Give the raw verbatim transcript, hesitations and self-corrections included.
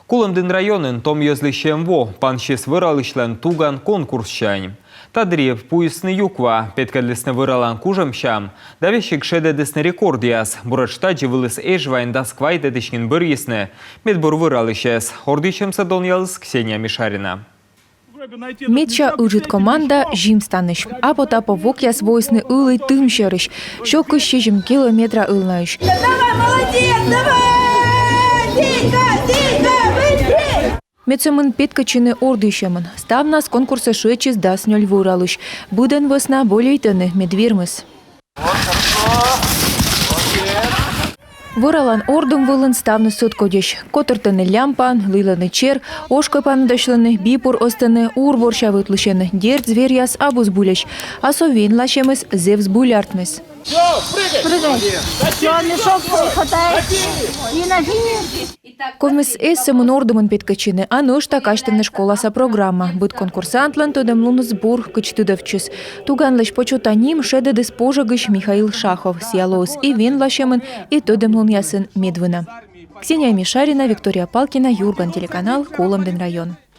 Кулӧмдін районын том йӧзлысь эм во пансис вӧралысьлӧн «Туган» конкурссянь. Та дырйи пуисны юква, петкӧдлісны вӧралан кужӧмсям да весиг шедӧдісны рекордъяс. Буретш тадзи вылыс Эжваын дас квайтӧдысь нин бӧрйисны медбур вӧралысьӧс. Ордйысьӧмсӧ донъяліс Ксения Мишарина. Медся ыджыд команда Зимстанысь. Апотапов вокъяс воисны ылі тым сьӧрысь, сё кызь сизим километра ылнаысь. Давай, молодец, давай! Денька, Денька, быстрей! Мед сӧмын петкӧдчыны ордйысьӧмӧн, ставнас конкурсӧ шыӧдчис дас нёль вӧралысь. Быдӧн вӧсна болейтӧны, мед вермис. Вӧралан ордым вылын ставныс сӧдкодьӧсь. Котӧртӧны лямпаӧн, лыйлӧны чер, ошкӧ паныдасьлӧны, бипур ӧзтӧны, ур бӧрся вӧтлысьӧны. Дерт, зверъяс абу збыльӧсь. А со венласьӧмыс зэв збыль артмис. Прыгай! Всё, мешок хватай. И на финиш. Ковмис эз сӧмын ордымӧн петкӧдчыны, а нӧшта казьтӧны школаса программа. Быд конкурсантлӧн тӧдӧмлуныс бур, кыдз тыдовтчис. «Туганлысь» почёта ним шедӧдіс пожӧгысь Михаил Шахов. Сійӧ лоис и венласьӧмын, и тӧдӧмлунъясын медвына. Ксения Мишарина, Виктория Палкина, «Юрган» телеканал, Кулӧмдін район.